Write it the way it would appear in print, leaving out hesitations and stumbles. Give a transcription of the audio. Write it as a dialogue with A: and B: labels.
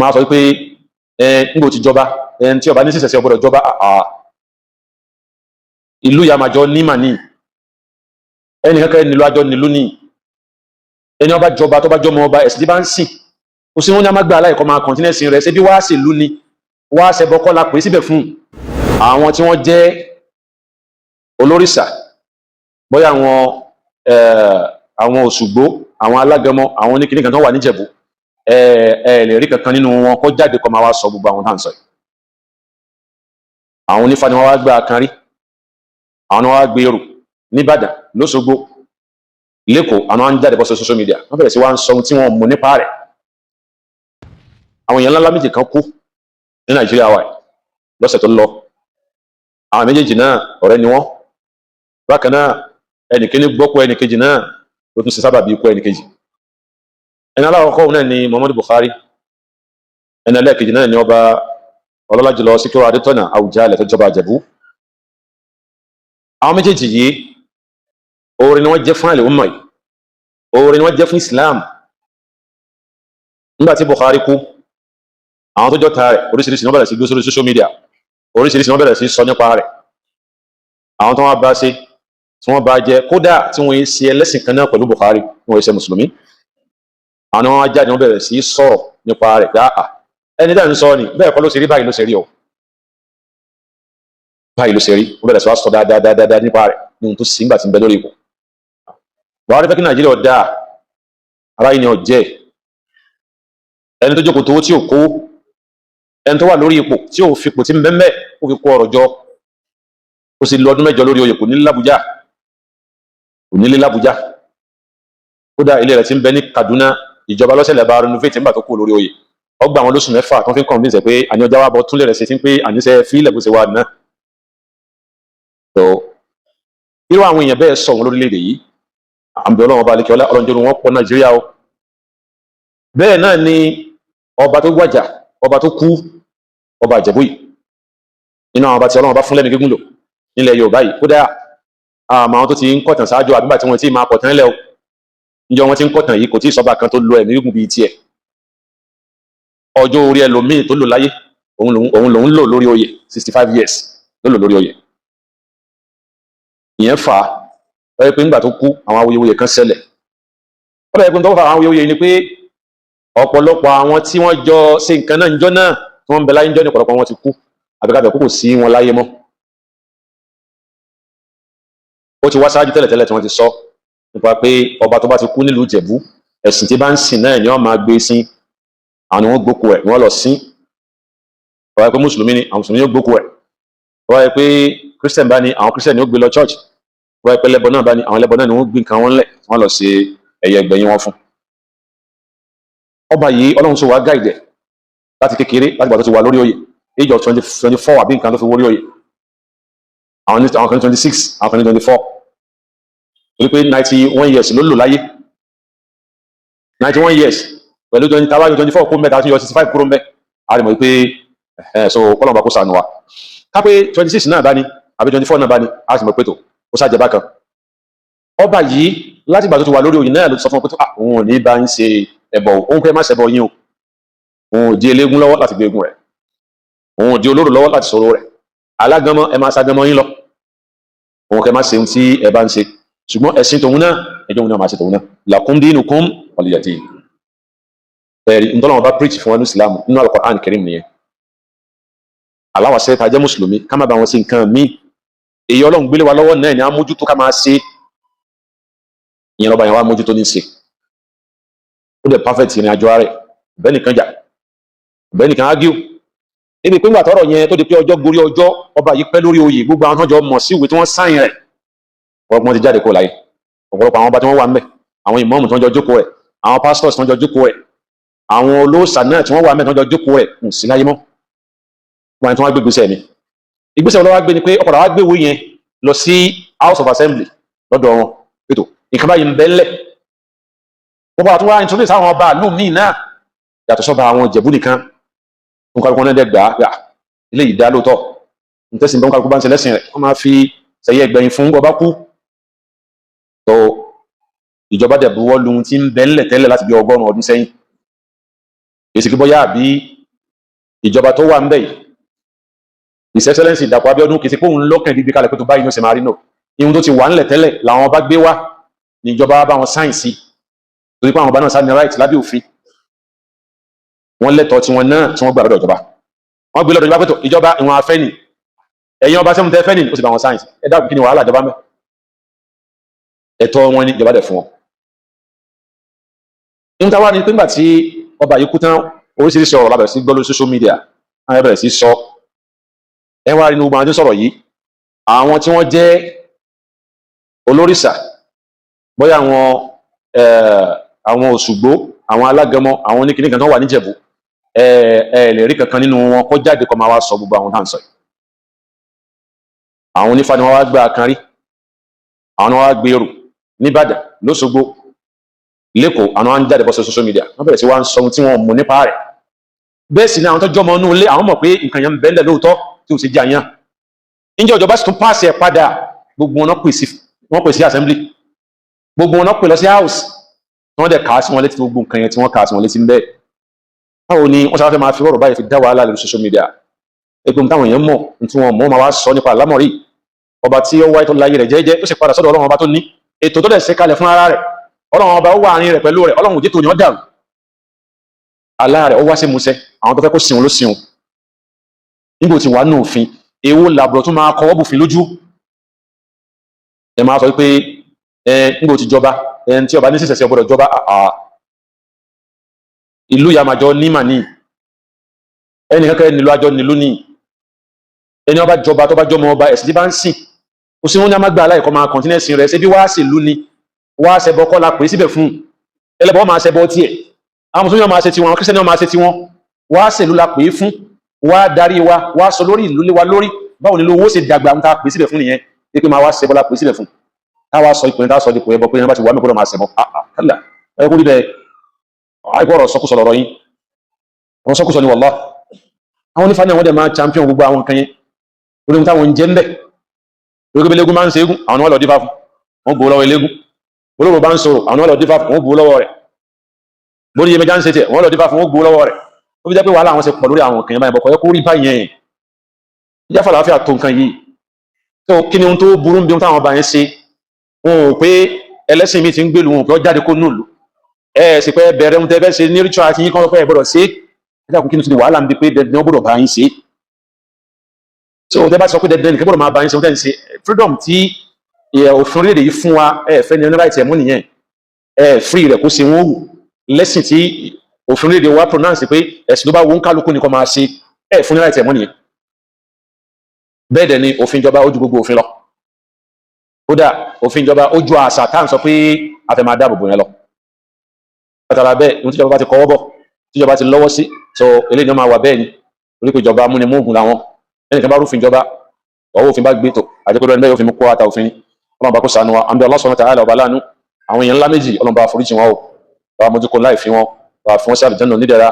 A: Máa sọ pé ẹ níbo ti jọba, ẹ tí ọba ní sísẹsẹ ọgbọ́dọ̀ jọba. Àà, ìlú yàmàjọ ní màní ẹnì kankan nílùú, àjọ nílùú ní. Ẹni ọba jọba, tó bá jọmọ ọba, ẹ̀sìn tí bá ń sìn, kò sí wọn ní a máa gbà aláìkọ́ máa continue rẹ̀. Ṣé bí wàá ṣèlú ni wàá ṣẹbọ kọ́ la pè é síbẹ̀ fún àwọn tí wọ́n jẹ́ olórìṣà, bóyá àwọn Òṣùgbó, àwọn alágẹmọ, àwọn oníkìní kan tó wà níjẹ̀bú, ẹ ẹ lè rí kankan nínú wọn kó jáde kó máa wá sọ gbogbo àwọn tá à ń sọ yìí. Àwọn onífá ni wọ́n wá gbé akan rí, àwọn ni wọ́n wá gbé èrò nìbàdàn, lọ́ṣogbo, lẹ́kọ̀ọ́. Àwọn wá ń jáde bọ́ sí social media, wọ́n bẹ̀rẹ̀ sí wá ń sọ ohun tí wọ́n mú nípa rẹ̀. Àwọn èèyàn ńláńlá méjì kan kú ní Nàìjíríà wa yìí lọ́sẹ̀ tó lọ. Àwọn méjèèjì náà, ọ̀rẹ́ ni wọ́n. Bákan náà, ẹnìkíní gbọ́kú ẹnìkejì náà ló tún ṣe sábàbí ikú ẹnìkejì. Ẹni alákọ̀ọ́kọ́ òun náà ni Muhammadu Buhari. Ẹni ẹlẹ́ẹ̀kejì náà ni ọba ọlọ́lá jùlọ Síkírù Adétọ̀nà Àwùjalẹ̀ tó jọba Ìjẹ̀bú. Àwọn méjèèjì yìí, oore ni wọ́n jẹ́ fún àlè ọmọ yìí, oore ni wọ́n jẹ́ fún Islam. Nígbà tí Buhari kú, àwọn tó jọ ta rẹ̀, oríṣiríṣi ni wọ́n bẹ̀rẹ̀ sí gbé sórí social media, oríṣiríṣi ni wọ́n bẹ̀rẹ̀ sí sọ nípa rẹ̀. Àwọn tó wọ́n bá ṣe, tí wọ́n bá jẹ, kódà tí wọ́n ṣe ẹlẹ́sìn kan náà pẹ̀lú Buhari, wọ́n ṣe mùsùlùmí, àwọn ni wọ́n jáde, wọ́n bẹ̀rẹ̀ sí sọ̀rọ̀ nípa rẹ̀ pé àà, ẹni dá ń sọ ni bẹ́ẹ̀ kọ́ ló ṣe rí, báyìí ló ṣe rí o, báyìí ló ṣe rí. Wọ́n bẹ̀rẹ̀ sí wá sọ dáadáa dáadáa nípa rẹ̀ ní ohun tó sì ń gbà tí ń bẹ lórí ipò. Buhari fẹ́ kí Nàìjíríà dáa, ara yìí ni ọ̀jẹ́ ẹni tó jókòó tówó tí ò kó, ẹni tó wà lórí ipò tí ò fipò tí ń bẹ́ẹ̀ ó fi kó ọ̀rọ̀ jọ. Ó sì lọ ọdún 8 lórí oyè, kò ní l'Ábújá, kò nílé l'Ábújá. Kódà ilé rẹ̀ tí ń bẹ ní Kaduna, ìjọba lọ́sẹ̀lẹ̀ bá renovate nígbà tó kú lórí oyè. Ọgbà àwọn lóṣù 6 tó fi ń convince ẹ̀ pé àní ọjà wa bọ̀ túnlẹ̀ rẹ̀ ṣe, tí ń pé àníṣe fílẹ̀ bó ṣe wà náà. Tó irú àwọn èèyàn bẹ́ẹ̀ sọ wọn lórílẹ̀‐èdè yìí, àmì Ọlọ́run ọba alẹ́kẹ́ ọlọ́njọ́ wọn pọ̀ Nàìjíríà o. Bẹ́ẹ̀ náà ni ọba tó wàjà, ọba tó kú, ọba Ìjẹ̀bú yìí, nínú àwọn ọba tí Ọlọ́run bá fún lẹ́mìí gígùn lò nílẹ̀ Yorùbá yìí. Kódà àmọ́ àwọn tó ti ń kọ̀tàn ṣáájú àbígbà tí wọ́n ti máa kọ̀tàn lẹ̀ o, níjọ́ wọ́n ti ń kọ̀tàn yìí, kò tí ì sọba kan tó lo ẹ̀mí gígùn bíi tiẹ̀. Ọjọ́ orí ẹlòmíì tó lò láyé, òun lòun lò lórí oyè. 65 years ló lò lórí oyè. Ìyẹn fà á wọ́n pé nígbà tó kú, àwọn awuyewuye kan ṣẹlẹ̀. Ó dẹ̀ pé tó fà àwọn awuyewuye ni pé ọ̀pọ̀lọpọ̀ àwọn tí wọ́n jọ ṣe nǹkan náà níjọ́ náà, tí wọ́n ń bẹ láyé níjọ́ ní, ọ̀pọ̀lọpọ̀ wọn ti kú àbíkábẹ̀ kú, kò sí wọn láyé mọ́. Ó ti wá ṣáájú tẹ́lẹ̀tẹ́lẹ̀ tí wọ́n ti sọ nípa pé ọba tó bá ti kú nílùú Ìjẹ̀bú, ẹ̀sìn tí bá ń sìn náà ni wọ́n máa gbé sí. Àwọn ni wọ́n gbókù ẹ̀, ni wọ́n lọ sí. Ó wáyé pé mùsùlùmí ni, àwọn mùsùlùmí yóò gbókù ẹ̀. Ó wáyé pé Christian bá ní, àwọn Christian ni ó gbé lọ church. Ó wáyé pé ẹlẹ́bọ náà bá ní, àwọn ẹlẹ́bọ náà ni wọ́n gbé nǹkan wọn lẹ̀, wọ́n lọ ṣe ẹ̀yẹ ẹgbẹ̀yìn wọn fún. Ọba yìí, Ọlọ́run sọ wá guide ẹ̀ láti kékeré, láti gbà tó ti wà lórí oyè, age of twenty 24 àbí nǹkan tó fi wórí oyè. Àwọn kan ní 26, àwọn kan ní 24, torí pé 91 years ló lò láyé. 91 years pẹ̀lú twenty tábàjọ 24 kó mẹ́ta, tún yọ 65 kúrò mbẹ́, a lè mọ̀ pé ẹ̀ so kọ́lọ̀ bá kó sànù wa. Ká pé 26 náà bá ní àbí 24 náà bá ní, a sì mọ̀ pé tó ó ṣàjẹbá kan. Ọba yìí, láti ìgbà tó ti wà lórí oyè náà ló ti sọ fún ọ pé tó òun ò ní bá ń ṣe ẹbọ, òun fẹ́ má ṣẹbọ yín o. Òun ò di eléégún lọ́wọ́ láti gbé eégún rẹ̀, òun ò di olóró lọ́wọ́ láti sọ̀rọ̀ rẹ̀. Alágánmọ́, ẹ máa ṣàgánmọ́ yín lọ. Òun kẹ́ má ṣe ohun tí ẹ bá ń ṣe, ṣùgbọ́n ẹ̀sìn tòun náà, ẹjọ́ òun náà máa ṣe tòun náà. Lakum dinukum waliya din. Ẹ̀rí ntọ́nà bá preach fún wa ní Islam nínú Al-Qur'an Karim nìyẹn. Aláwàṣẹ ta jẹ́ mùsùlùmí, ká má bá wọn ṣe nǹkan míì. Èyí Ọlọ́run gbélé wa lọ́wọ́ náà ni á mójútó, ká máa ṣe. Ìyẹn lọ́ba yẹn wá mójútó ní ṣe. Ó dẹ̀ perfect ìrìn àjò rẹ̀. Bẹ́ẹ̀ nìkan jà, bẹ́ẹ̀ nìkan argue níbi pé ńgbà tọ́rọ̀ yẹn tó di pé ọjọ́ gorí ọjọ́, ọba yìí pẹ́ lórí oyè. Gbogbo àwọn tó jọ mọ̀ sí ìwé tí wọ́n sáyìn rẹ̀, ọ̀pọ̀lọpọ̀ wọn ti jáde kó láyé. Ọ̀pọ̀lọpọ̀ àwọn ọba tí wọ́n wà ńbẹ̀, àwọn ìmáàmù tí wọ́n jọ jókòó rẹ̀, àwọn pastors tí wọ́n jọ jókòó rẹ̀, àwọn olóòṣà náà tí wọ́n wà ńbẹ̀ tí wọ́n jọ jókòó rẹ̀, kò sí láyé mọ́. Wọn tí wọ́n gbé ìgbésẹ̀ mi, ìgbésẹ̀ wọn wá gbé ni pé ọ̀pọ̀lọpọ̀ wá gbé ìwé yẹn lọ sí House of Assembly lọ́dọ̀ wọn ètò nǹkan báyìí ń bẹ ńlẹ̀. Wọ́n bá tún wá introduce àwọn ọba ìlú míì náà yàtọ̀ sọ́ba àwọn Ìjẹ̀bú nìkan. Nǹkan kálukú náà dẹ̀ gbà á, ilé yìí dá lóòótọ́. Ntẹ́sìn bọ́n kálukú bá ń ṣe lẹ́sìn rẹ̀, wọ́n máa fi sẹ̀yẹ ẹgbẹ̀yìn fún ọba kú tó. Ìjọba dẹ̀ buwọ́ lu ohun tí ń bẹ ńlẹ̀ tẹ́lẹ̀ láti bí 100 ọdún sẹ́yìn. Èsì kí bóyá àbí ìjọba tó wà ń bẹ̀ yìí, His Excellency Dàpọ̀ Abíọ́dún, kì í ṣe pé òun lọ́kàn gbígbé kalẹ̀ pé tó báyìí ló ṣe máa rí. Nù ihun tó ti wà ńlẹ̀ tẹ́lẹ̀ làwọn ọba gbé wá ní ìjọba bá wọn sign sí, torí pé àwọn ọba náà sá ní right lábẹ́ òfin. Wọ́n lẹ́tọ̀ọ́ tí wọ́n náà tí wọ́n gbà lọ́dọ̀ ìjọba. Wọ́n gbé lọ́dọ̀ ìjọba pẹ̀tọ̀ ìjọba ìwọ̀n afẹ́ nì, ẹ̀yin ọba sẹ́mu tẹ́ fẹ́ nì, ó sì bá wọn sign. Ẹ dákun, kí ni wàhálà ìjọba mẹ́? Ẹ̀tọ́ wọn ní ìjọba dẹ̀ fún wọn. Níta wá ní pé nígbà tí ọba yìí kú tán, oríṣiríṣi ọ̀rọ̀ la bẹ̀rẹ̀ sí gbọ́ lórí social media. Àwọn bẹ̀rẹ̀ sí sọ. Ẹ wá rí inú gbogbo àwọn tí ń sọ̀rọ̀ yìí, àwọn tí wọ́n jẹ́ olórìṣà, bóyá àwọn Òṣùgbó, àwọn Alágẹmọ, àwọn oníkìní kan tó wà níjẹ̀bú, ẹ ẹ lè rí kankan nínú wọn kó jáde kó máa wá sọ gbogbo àwọn tá à ń sọ yìí. Àwọn onífá ni wọ́n wá gbé kan rí, àwọn ni wọ́n wá gbé èrò nìbàdàn, lọ́ṣogbo, lẹ́kọ̀ọ́. Àwọn wá ń jáde bọ́ sí social media, wọ́n bẹ̀rẹ̀ sí wá ń sọ ohun tí wọ́n mọ̀ nípa rẹ̀. Bẹ́ẹ̀ sì ni àwọn tó jọmọ inú ilé, àwọn mọ̀ pé nǹkan yẹn ń bẹ́ńlẹ̀ lóòótọ́ tí ò sì jẹ́ àyàn. Níjẹ́ ìjọba sì tún pàṣẹ ẹ̀ padà, gbogbo wọn pè sí, wọ́n pè sí assembly, gbogbo wọn pè lọ sí house, tí wọ́n dẹ̀ kà á sí wọn létí gbogbo nǹkan yẹn tí wọ́n kà á sí wọn létí ń bẹ́ẹ̀. Báwo ni wọ́n sábà fẹ́ máa fi ọ̀rọ̀ báyìí fi dá wàhálà lórí social media? Ẹgbẹ́ táwọn èèyàn mọ̀ tí wọ́n mọ̀ máa wá sọ nípa àlámọ̀rí ọba tí ó wáyé tó láyé rẹ̀ jẹ́jẹ́, tó sì padà sọ́dọ̀ Ọlọ́run ọba tó ní ètò tó dẹ̀ ṣe kalẹ̀ fún ara rẹ̀. Ọlọ́run ọba ó wà àárín rẹ̀ pẹ̀lú rẹ̀. Ọlọ́run òjé tó ní ọ́ dàrú àlá rẹ̀, ó wá sí musẹ́. Àwọn tó fẹ́ kó sìn ló sìn. Níbo tí wàá nù òfin, èwo làbùrọ̀ tó máa kọwọ́ bòfin lójú? Ẹ máa sọ pé ẹ níbo tí jọba ẹ tí ọba ní sísẹsẹ ọgbọ́dọ̀ jọba. Àà, ìlú yàmàjọ nímà ní ẹnì kankan nílùú àjọ nílùú ní ẹni ọba jọba tó bá jọmọ ọba, ẹ̀sìn tí bá ń sìn, kò sí wọn ní amágbá aláìkọ́ máa continue rẹ̀. Ṣe bí wàá sì lú ni wàá ṣẹbọ kọ́ la pè é síbẹ̀ fún ẹlẹ́bọ̀ máa ṣẹbọ tiẹ̀, àwọn mùsùlùmí máa ṣe tiwọn, àwọn kírísítẹ́nì máa ṣe tiwọn. Wàá ṣèlú la pè é fún, wàá darí wa, wàá sọ lórí ìlú lé wa lórí báwo ni owó ṣe dàgbà. Ń ta pè é síbẹ̀ fún nìyẹn pé máa wá ṣẹbọ la pè é síbẹ̀ fún, táwa sọ ipò ní táwa sọ ipò ẹbọ pé ẹni bá ti wà mí gbọ́dọ̀ máa ṣẹbọ. Kálá ẹ kó rí bẹ́ẹ̀. Àìkú ọ̀rọ̀ sọkúsọ lọ̀rọ̀ yín, ọ̀rọ̀ sọkúsọ ni wàllá. Àwọn onífà ní àwọn dẹ̀ máa champion gbogbo àwọn nǹkan yẹn lórí ohun táwọn ń jẹ́ ń bẹ̀. Lórí pé eléégún máa ń ṣe égún, àwọn ni wọ́n lọ dífá fún, wọ́n gbowó lọ́wọ́ eléégún. Olóró bá ń sọ̀rọ̀, àwọn ni wọ́n lọ dífá fún, wọ́n gbowó lọ́wọ́ rẹ̀. Bórí iyemẹja ń ṣe tiẹ̀, wọ́n lọ dífá fún, wọ́n gbowó lọ́wọ́ rẹ̀. Ó fi jẹ́ pé wàhálà àwọn ṣe pọ̀ lórí àwọn nǹkan yẹn báyìí. Bọ̀kọ̀ yẹ kó rí báyẹn, ìjà fàlàáfíà tó nǹkan yìí tó. Kí ni ohun tó burú bí ohun táwọn ọba yẹn ṣe? Wọn ò pé ẹlẹ́sìn mi ti ń gbèlú, wọn ò pé ó jáde kó nùlù. Ẹ sì pé bẹ̀rẹ̀ ohun tẹ́ fẹ́ ṣe ní ritual àti yín kọ́ pé ẹ gbọ́dọ̀ ṣe. Ẹ dákun, kí ni wàhálà ń bi pé dandan gbọ́dọ̀ bá yín ṣe? So tẹ́ bá sọ pé dandan nìkan gbọ́dọ̀ máa bá yín ṣe ohun tẹ́ ń ṣe, freedom tí òfin orílẹ̀-èdè yìí fún wa, ẹ fẹ́ ní ẹni right ẹ̀ mú nìyẹn. Ẹ free rẹ̀ kó ṣe wọ́n wù lẹ́sìn tí òfin orílẹ̀-èdè wa pronounce pé ẹ̀sìn tó bá wù ń kálukú ni kó máa ṣe. Ẹ fún ní right ẹ̀ mú nìyẹn. Bẹ́ẹ̀ dẹ̀ ni òfin ìjọba ó ju gbogbo òfin lọ. Kódà òfin ìjọba ó ju àṣà tá à ń sọ pé a fẹ́ máa dáàbò bò yẹn lọ. Látara bẹ́ẹ̀, ohun tíjọba bá ti kọwọ́ bọ̀, tíjọba ti lọ́wọ́ sí, so eléyìí ni wọ́n máa wà. Bẹ́ẹ̀ ni orí pé ìjọba amúnimóògùn làwọn. Ẹnìkan bá rúfin ìjọba, ọwọ́ òfin bá gbé tó àjẹpẹ́ ẹni bẹ́ẹ̀ yóò fi mú kó ata òfin ni. Ọlọ́run bá kó ṣàánú wa. Àǹbẹ̀ Allah subhanahu wa ta'ala, ọba láàánú, àwọn èèyàn ńlá méjì, Ọlọ́run bá foríjì wọn o, bá mójúkó láì fi wọn, bá fi wọn sí àlùjánnà nídẹ̀ra.